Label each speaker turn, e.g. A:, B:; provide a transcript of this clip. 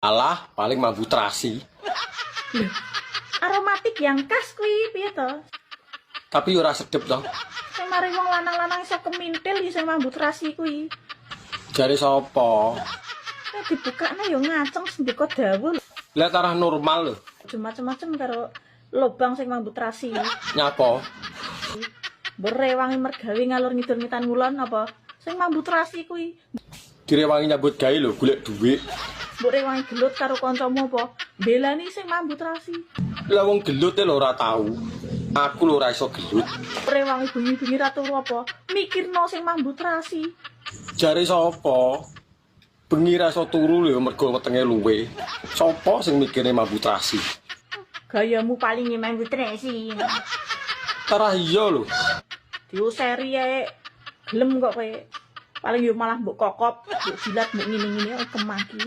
A: Alah, paling mambu terasi.
B: Lho, aromatik yang khas kuwi piye to?
A: Tapi ora sedep toh.
B: Sing mari wong lanang-lanang iso kemintil ya sing mambu terasi kuwi.
A: Jare sapa?
B: Nek dibukakne ya ngaceng sendika dawuh.
A: Lah, tarah normal lho.
B: Aja macem-macem karo lobang sing mambu terasi.
A: Nyapa?
B: Mbok rewangi mergawe ngalor ngidul ngitan ngulon apa? Sing mambu terasi kuwi.
A: Direwangi nyambut gawe lho, golek dhuwit.
B: Mbok rewangi gelut karo kancamu apa? Belani sing mambu terasi.
A: Lah, wong gelut e lho ora tau. Aku lho ora iso gelut.
B: Rewangi bengi-bengi ra turu apa? Mikirno sing mambu terasi.
A: Jare sapa? Bengi ra iso turu lho mergo wetenge luwe. Sapa sing mikirne mambu terasi?
B: Gayamu paling mambu terasi.
A: Tarah iya lho.
B: Diuseri ae gelem kok kowe. Paling yo malah mbok kokop, mbok jilat, mbok ngene-ngene, oh, kemaki.